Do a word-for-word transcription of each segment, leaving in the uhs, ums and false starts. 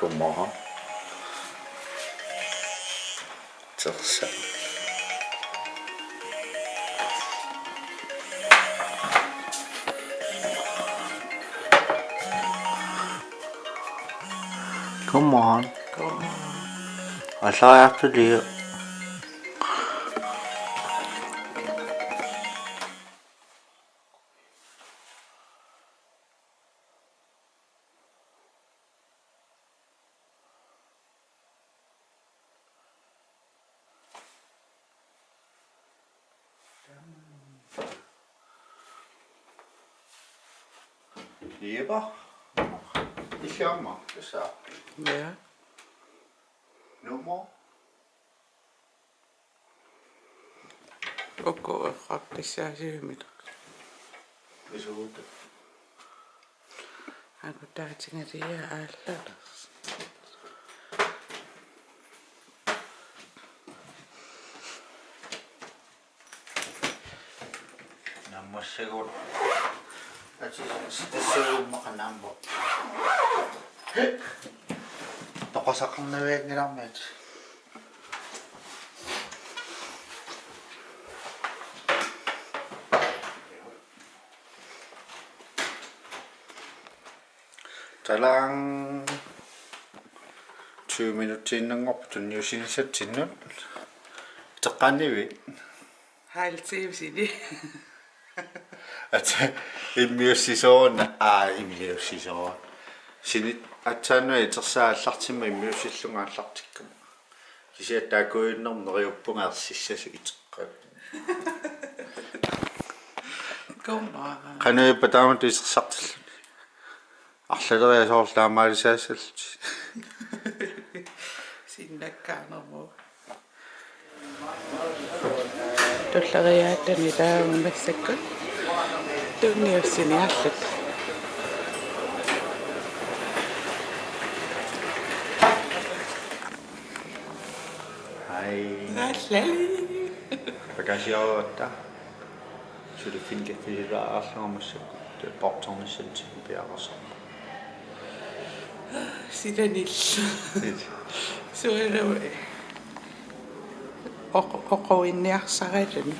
Godmorgen. Tørsa. Godmorgen. Godmorgen. Og så er det det. Jeppe. Issiamma, tassa. Ja. Nummer. Uku eqqartussaasivimmik. Pisugut. Angutaatigalia aallaalersi. Nammassagut. Ati, sitassagut maqanambo. Toqasaqarnavianngilarmat. Talang. Tyve minutsiinnanngorput tunniussinissatsinnut. Teqqaannivit? Halv time sini. At immiussisooruna, aa, immiussisooruna. Sinit aatsaannguaq itersaa aallartimmat immiussillunga aallartikkama. Kisianni taakkuinnarmut neriuppunga ersissasoq iteqqaarluni. Godmorgen. Qanoq ippa taamatut isersartilluni? Arlaleriarlutit soorlu taamaalisaassallutit. Sinnakkaarnermut. Tulleriiaatani taava massakkut tunniussiniarluta. Hej. Hallali. Pakaasiaruatta. Suliffik kaffisulaarlugu massakkut portornissannik piareersarpoq. Silanillu. Sualu oq-, oqoinniarsaraluni.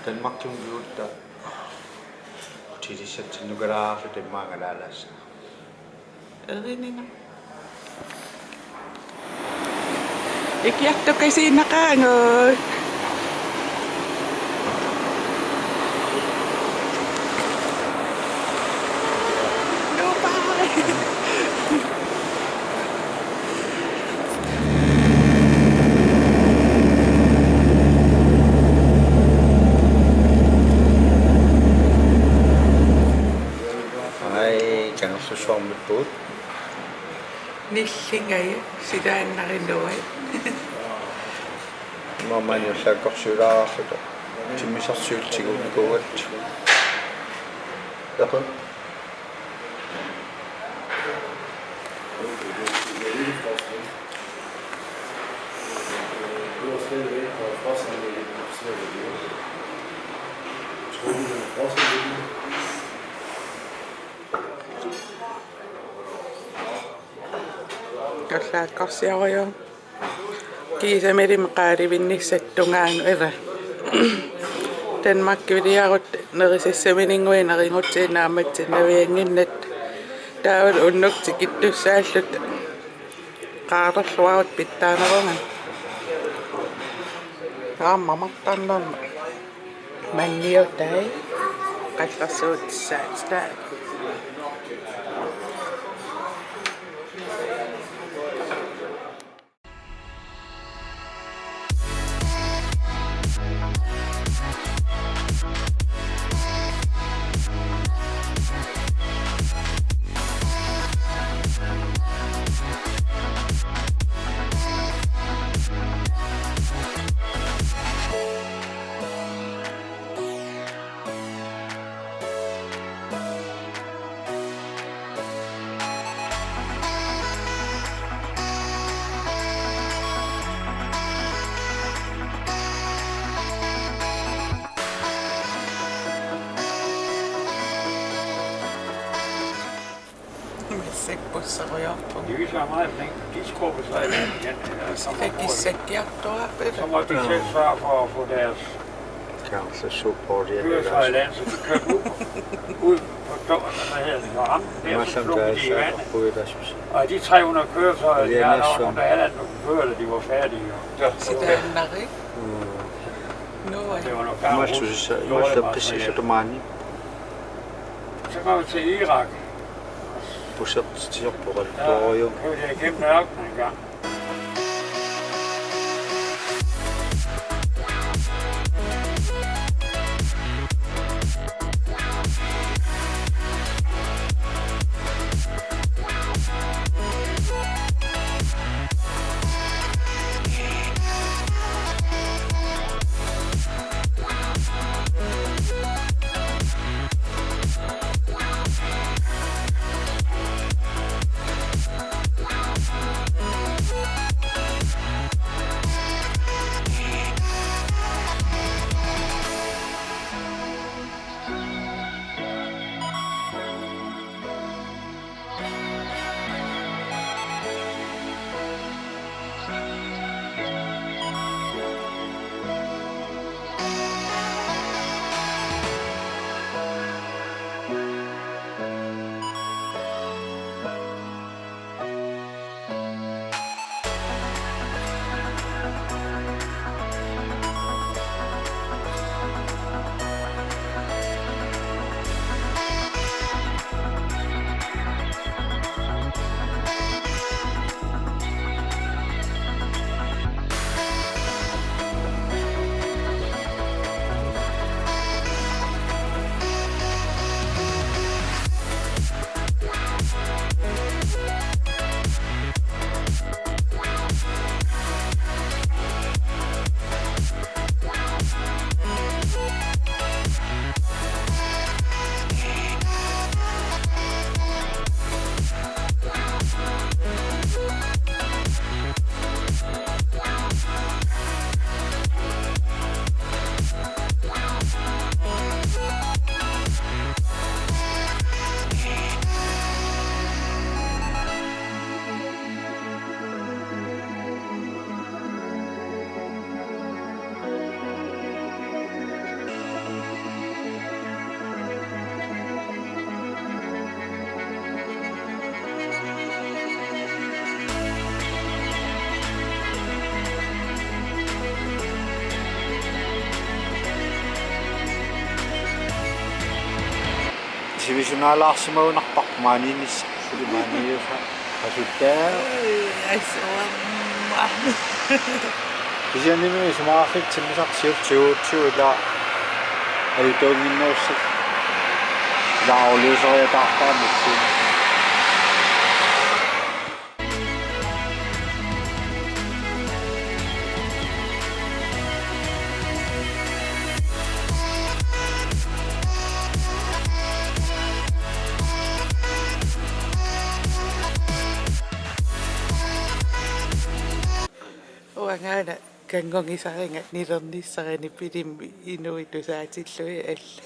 Danmarkimut juutta. Tilissatsinnukaraalu Danmarkalaalaassa. Erinina. Ikiartukasiinnaqaagut. Goodbye. Ai, Kangerlussuarmiippugut. Nillingai silaannarinuai. Maani ullaakkorsiulaarluta. Timmisarsiutsigut nikuuat. Yaqu. Ullaakkorsiuarujoor. Kiisamilimmi qaalivinnissat tungaanut ila. Danmarkiliarutta nerisassamininnguit nerigutsigu naammassinnaviannginnatta. Taavalu unnuk tikittussaalluta qaarluarutta pitsaanerugami. Aamma martarnerma. Manniutai. Qallersuutissaat. Massakkut busserujoorpugut. De viser meget flink. De skubber sig i land igen. Ja, så må de, så må de selv sørge for at få deres køretøjer i land, så de kører ud, ud på døren, hvad hedder det, på rampen. Der, så slog de i vandet. Og de tre hundrede køretøjer, de har nok, der er der, du kører, de var færdige, jo. Ja. Sidaannari. Mm. Nå, det var nok der, hun gjorde det materiale. Så kommer vi til Irak. Bussertitsiorpoq. Ja, kørte jeg igennem ørkenen engang. Sivisunaalaarsimagunarparput maaniinnissaq, suli maaniiusa asuttaa. Ui, asuarma. Kisiannimi isumaqarfik timmisartoq siulliulluni ajutoornginnerussaaq. Laarliuseriataartarnissi. Uangaana kanngungisariga nilernissarani filmi inuit tusaatillugit alla.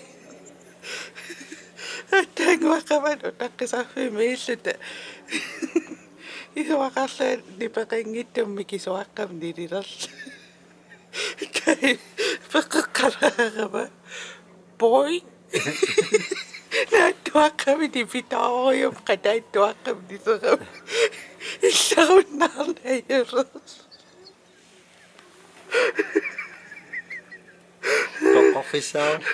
Attaannguaqqamik utaqqisarfimmiilluta. Isumaqarlunga nipeqanngitsumik mikisuaqqamik nililerluta. Taava peqqeqqalaarama. Boing. Naatsuaqqamik nipitaarujuk, qataatsuaqqamik niserama. Illarunnaarnaajullu. Toqqorfissaavoq.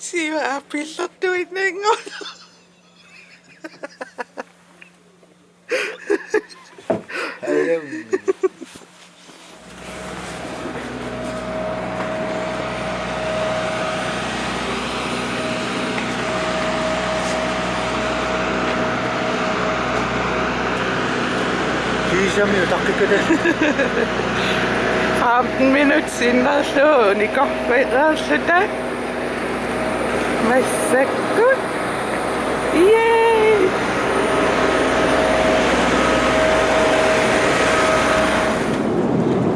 Siva appillertuinnanngorlugu. Ajam. Kiisami utaqqikkatta. Femten minut sinnerlugu nikorfeerluta. Massakkut. Yay!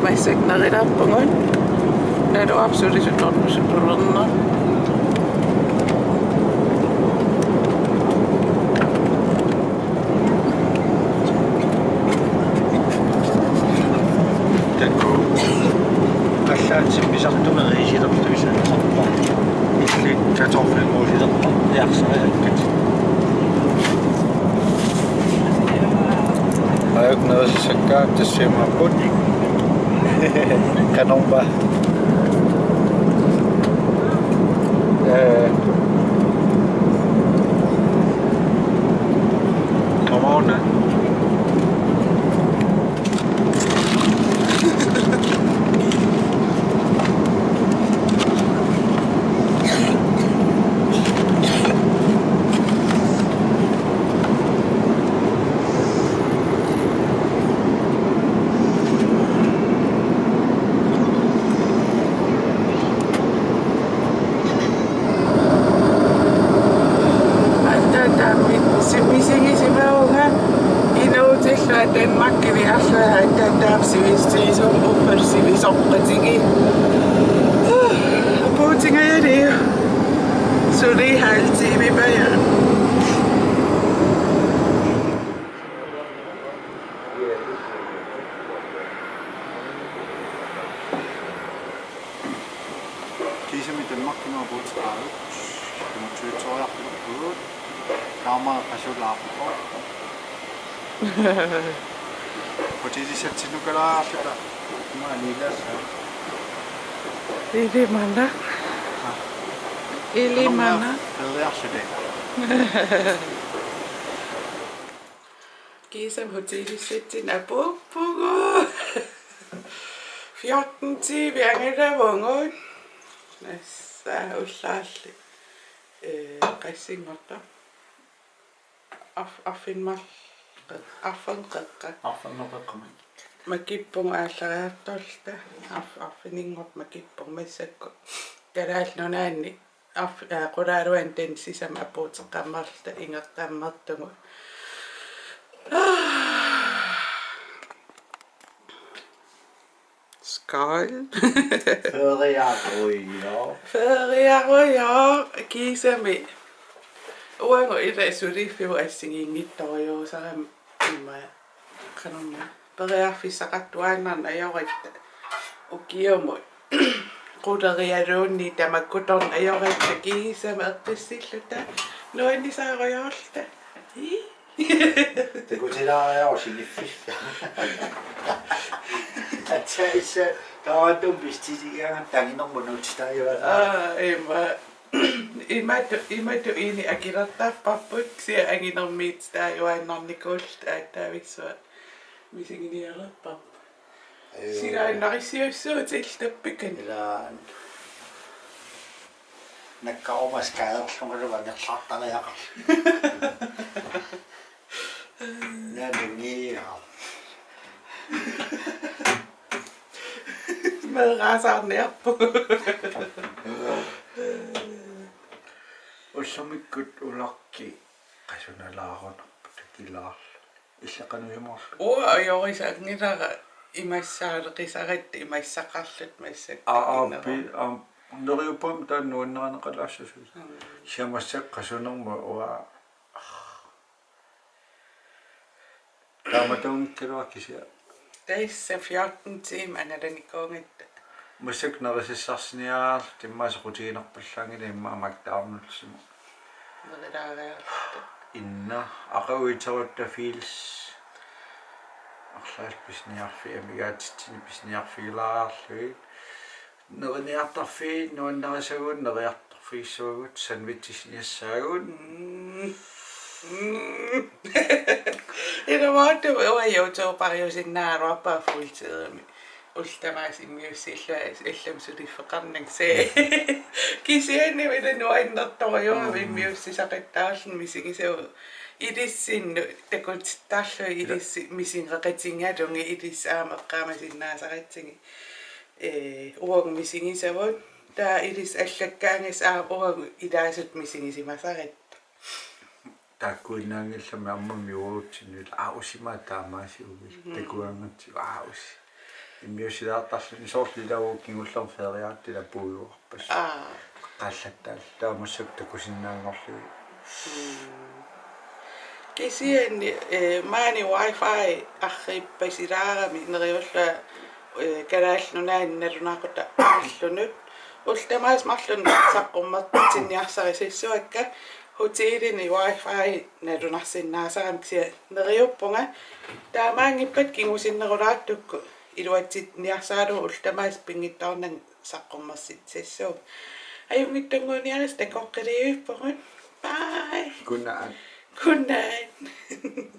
Massakkut nerilerpugut. Naluara sulisut tornusut tulerneq. Tornanguusilerpoq iarsareerikkat. Ajunngilaq, sakkaat tassiamaapput. Qanormaa. Eh. Come on. Aatsaat taama si-, misigisimavunga inuutillu Danmarkimi arlaa, aatsaat taama sivis-, sivisoq, uffa sivisoqatigiit. Apuutingajalia. Suli halv time baja. Kiisami Danmarkimi apuuteqarput. Kimutsujutsooriarput. Taama qasulaarpoq. Hotelissatsinnukallaarluta maaniilaassaa. Ilimana. Ha. Ilimana. Qanormaa feeriarluta. Kiisami hotelissatsinni apuuppugut. Fjorten timer angalavugut. Tassa ullaarli. Eh, qassinngortoq. Arf-, arfineq-, arfineq-qeqqata. Arfineq-qeqqata. Makippugut aallariartorluta. Arf-, arfininngortoq makippugut massakkut. Kalaallit Nunaanni arf-, aa, qulaaluanni tansisama apuuteqqammerluta ingeqqammertugut. Skål. Feeriarujoq. Feeriarujoq, kiisami. Uagut ila suliiffiup assigiinngitsorujussuusarami immaqa qanormaa. Periarfissaqartuaannarneq ajoratta. Ukiumut. Qulerialuunniit tamakkutorneq ajoratta kiisami eqqissilluta. Nuannisaarujoorluta. Ii. Takutilaariarusiniffis. Atsaissa taamaattumik pistisigaangat anginermut nuutsitaajuaannaa. Aa, ima. Imatut, imatut ini akilertarparput, kisianni anginermiititaajuaannarnikuulluta aatsaavissuaq misiginialerparput. Ajuu. Silaannarsiuissuutit tappikani. Ilaa. Nakkaruma skaderlungalu angerlartariaqarluni. Nanungia. Meeraasaarniarpugut. Ullumikkut ulaqqi qasunalaarunarpoq takilaarluni. Illeqanujumaarlu. Uanga ajorisaanngilara imassaaleqisaratta imassaqarluta massakkut. Aa, aa, innera. Pi-, aa, neriuppunga taanna nuannarineqalaassusiuk. Mm. Siamassakkut qasunermut uanga. Taamatuunngikkaluarpoq kisianni. Tassa fjorten timer angalanikuugatta. Massakkut nerisassarsiorniaraluarluta immaqa soqutiginarpallaanngilaq immaqa McDonald'simut. Nerilaariarluta. Inna, aqaguitserutta feels. Arlaat pisiniarfi-, amigaatitsinni pisiniarfigilaariarlugit. Neriniartarfiit nuannarisagut, neriartorfigissagut, sandwichit siniassaagut. Mm. Mm. Ilumoortumik uanga YouTuberiusinnaaruarpara fuldtidimi. Ullut tamaasa immiussillunga allamik suliffeqarnanga, se. Kisianni ila nuannertorujuugami. Mm. Immiussisaqattaarluni misigisagut ilissinnut takutittarlugit. Ila. Ilissi misigeqatigalugit ilissi aamma eqqaamasinnaasaqatigiit. Ee, uagut misigisavut. Taava ilissi allakkaangassaq aamma uagut ilaasutut misigisimasaratta. Taakkuinnaanngillat aamma uagutsinnut ila aa usimaa taamaasiugillu. Mm. Takugaangatsigu aa usi. Immiussilaartarluni soorlu ila uagut kingullermik feeriaratta ila puiuarpassuit. Aa. Qallattaarluta taava massakkut takusinnaanngorlugit. Mm. Kisianni, eh, maani wifi arriippasilaarami neriullunga, eh, Kalaallit Nunaanni nalunaaqutaq aallunut. Ullut tamaasa marlunnik saqqummersinniarsarisassuakka, hotelini wifi nalunarsinnaasarami, kisianni neriuppunga. Taamaanngippat kingusinnerulaartukkut iluatsinniarsaralugu ullut tamaasa pinngitsoornanga saqqummersitsissuunga. Ajunngitsunnguuniarisi, takoqqiliivippugut. Bye. Godnat. Godnat.